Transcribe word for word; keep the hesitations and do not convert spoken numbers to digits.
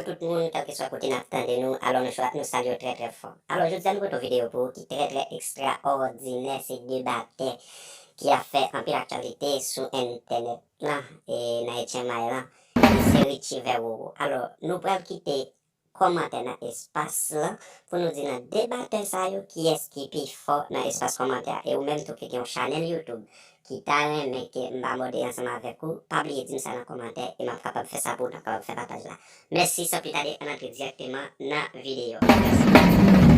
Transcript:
Tout moun, kèlkeswa kote n ap tande nou, alò nou, chwa- nou salye w trè, trè fò. Alò, jodi a nou pote yon videyo pou ou ki trè, trè ekstraòdinè. Se de batè ki ap fè anpil aktyalite sou entènèt lan, e nan Etchenmay lan. Se Richie vs Roro. Alò, nou pral kite kòmantè nan espas lan pou nou di nan de batè sa yo, kiyès ki pi fò nan espas kòmantè a. E ou menm tou ki gen yon chanèl YouTube ki ta renmen ke m abòde ansanm avèk ou, pa bliye di m sa nan kòmantè e m ap kapab fè sa pou w, n ap kapab fè pataj la. Mèsi, san pli tade, ann antre dirèkteman nan videyo a. Mèsi.